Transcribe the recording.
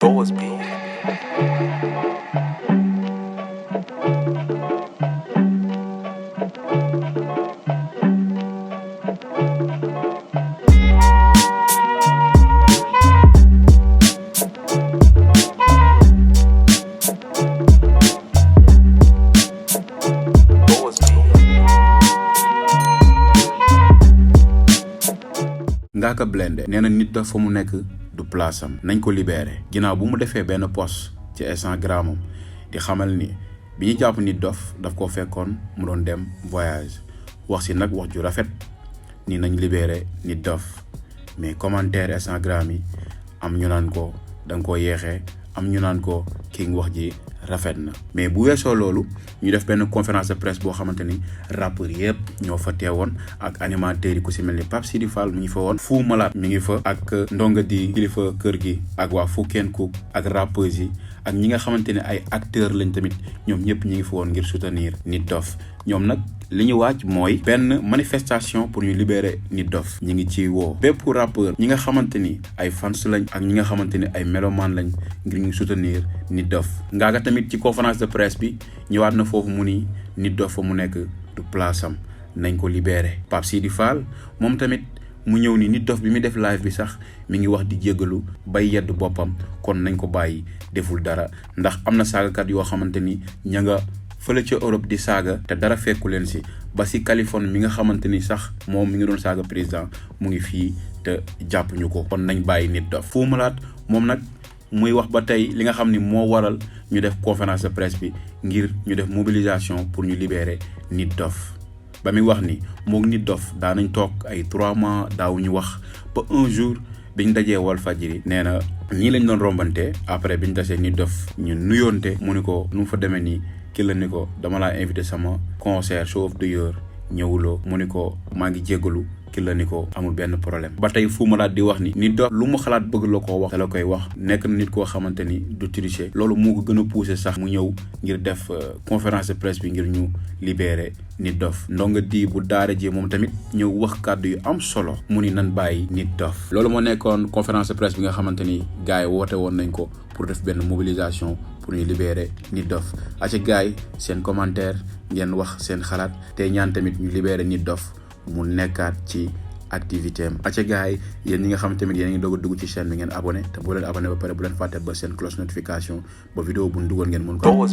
Doors be. Ngaaka Blindé nee na Nit Dof fa mu nekk Dou Plasam nañ ko libéré ginnaaw bu mu defee benn post ci Instagramam di xamal ni bi ñu jàpp Nit Dof daf ko fekkoon mu doon dem voyage wax si nag wax ju rafet ni nañ libéré Nit Dof mais commentaire Instagram yi am ñu naan ko danga ko yeexee am ñu naan ko ki wax ji rafet na mais bu weesoo loolu ñu def benn conférence de presse boo xamante ni rappeurs yëpp ñoo fa teewoon ak animateurs yi ku si mel ni Sidy mi ngi fa woon Fou Malade mi ngi fa ak ndonga di kilifa kër gi ak waa Fuken Cook ak rappeurs yi ak ñi nga xamante ne ay acteurs lañ tamit ñoom ñëpp ñi ngi fa woon ngir soutenir Nit Dof ñoom nag li ñu waaj mooy benn manifestation pour ñu libérer Nit Dof ñi ngi ci woo bépp rappeur ñi nga xamante ni ay fans lañ ak ñi nga xamante ni ay meloman lañ ngir ñu soutenir Nit Dof Ngaaka tamit ci conférence de presse bi ñëwaat na foofu mu ni Nit Dof fa mu nekk Dou Plasam nañ ko libérer Sidy moom tamit mu ñëw ni Nit Dof bi muy def live bi sax mi ngi wax di jéggalu bay yedd boppam kon nañ ko bàyyi deful dara ndax am na saagakat yoo xamante ni ña nga fële ca Europe di saaga te dara fekku leen si ba si Californie mi nga xamante ni sax moom mi ngi doon saaga président mu ngi fii te jàpp ñu ko kon nañ bàyyi Nit Dof Fou Malade moom nag muy wax ba tey li nga xam ni moo waral ñu def conférence de presse bi ngir ñu def mobilisation pour ñu libérer Nit Dof ba muy wax ni moog Nit Dof daanañ toog ay 3 mois daaw ñu wax ba un jour biñ dajee Walfadjri nee na ñii lañ doon rombante après biñ tasee Nit Dof ñu nuyoonte mu ni ko nu mu fa demee nii ki la ni ko dama laa invité sama concert show of the year ñëwuloo mu ni ko maa ngi jéggalu ki la ni ko amul benn problème ba tey Fou Malade di wax ni Nit Dof lu mu xalaat bëgg la koo wax te la koy wax nekk na nit koo xamante ni du tricher loolu moo ko gën a poussé sax mu ñëw ngir def conférence de presse bi ngir ñu libérer Nit Dof ndonga di bu daara ji moom tamit ñëw wax kàddu yu am solo mu ni nan bàyyi Nit Dof loolu moo nekkoon conférence de presse bi nga xamante ni gars yi woote woon nañ ko pour def benn mobilisation pour ñu libérer Nit Dof aca gars yi seen commentaire ngeen wax seen xalaat te ñaan tamit ñu libérer Nit Dof mu nekkaat ci activité am aca gars yi yéen ñi nga xam tamit yéen a ngi doog a dugg ci chaîne bi ngeen abonné te boo leen abonné ba pare bu leen fàtte ba seen cloche notification ba vidéo bu ñu dugal ngeen mën ko